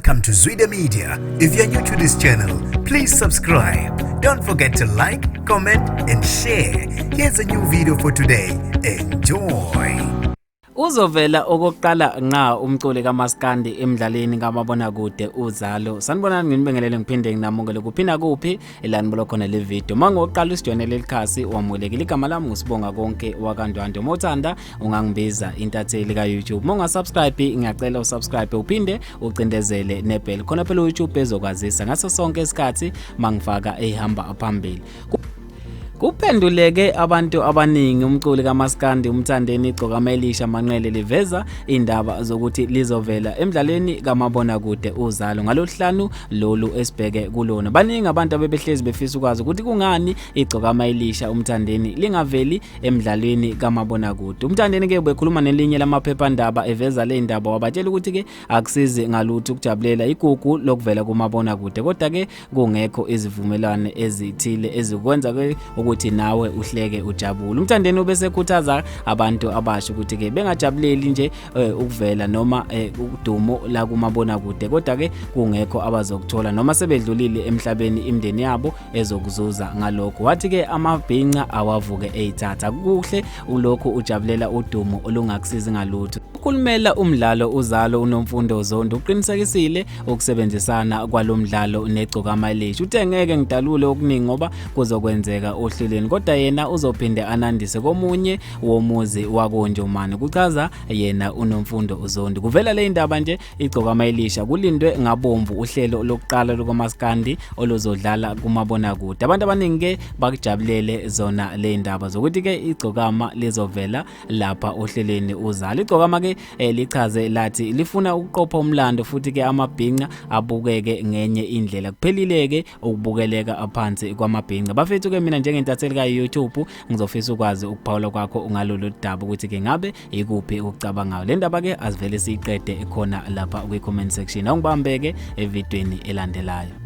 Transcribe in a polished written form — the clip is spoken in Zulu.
Welcome to Zwida Media. If you're new to this channel, please subscribe. Don't forget to like, comment, and share. Here's a new video for today. Enjoy. Uzovela okokuqala nqa umculi kaMaskandi emdlaleni kamabonakude Uzalo. Sanibonani, nginibingelele ngiphinde nginamukele kuphi kuphi la nibuka khona le video. Mangoqala usijoyine leli khasi, wamukelekile. Igama lami nguSibongakonke wakaNdwandwe. Mawuthanda ungangibiza intatheli ka YouTube. Monga subscribe, ngiyacela usubscribe uphinde ucindezele nebell. Khona phela uYouTube ezokwazisa ngaso sonke isikhathi mangifaka ehamba phambili. Kuphenduleke abantu abaningi umculi kaMaskandi uMthandeni Igcokama Elisha Manqele liveza indaba zokuthi lizovela emdlalweni kamabonakude Uzalo ngaloluhlanu lolu esibheke kulona. Baningi abantu abebehlezi befisa ukwazi ukuthi kungani Igcokama Elisha uMthandeni lingaveli emdlalweni kamabonakude. UMthandeni ke ubekhuluma nelinye lamaphephandaba eveza le ndaba, wabatshela ukuthi ke akusizi ngalutho ukujabulela igugu lokuvela kumabonakude kodwa ke kungekho izivumelwano ezithile ezikwenza ke ukuthi nawe uhleke ujabule. UMthandeni ubesekhuthaza abantu abasha ukuthi ke bengajabuleli nje ukuvela noma udumo la kumabonakude kodwa ke kungekho abazokuthola noma sebedlulile emhlabeni, imindeni yabo ezokuzuza ngalokho. Wathi ke amabhinca awavuke eyithatha kuhle ulokhu ujabulela udumo olungakusizi ngalutho. Ukhulumela umdlalo Uzalo uNomfundo Zondo uqinisekisile ukusebenzisana kwalomdlalo neGcokama Elisha. Uthe ngeke ngidalule okuningi ngoba kuzokwenzeka ohlelweni, kodwa yena uzophinde anandise komunye womuzi wakoNjomane, kuchaza yena uNomfundo Zondo. Kuvela le indaba nje Igcokama Elisha kulindwe ngabomvu uhlelo lokuqala lukaMaskandi oluzodlala kumabonakude. Abantu abaningi ke bakujabulele zona le ndaba zokuthi ke Igcokama lizovela lapha ohlelweni Uzalo. Igcokama ke lichaze lathi lifuna ukuqopha umlando futhi ke amabhinca abukeke ngenye indlela. Kuphelile ke ukubukeleka phansi kwamabhinca. Bafethu ke, mina njengentatheli ka YouTube ngizofisa ukwazi ukuphawula kwakho ngalolu daba, ukuthi ke ngabe ikuphi ukucabangayo. Le ndaba ke asivele siyiqede khona lapha kwi comment section. Awungibambeke evidweni elandelayo.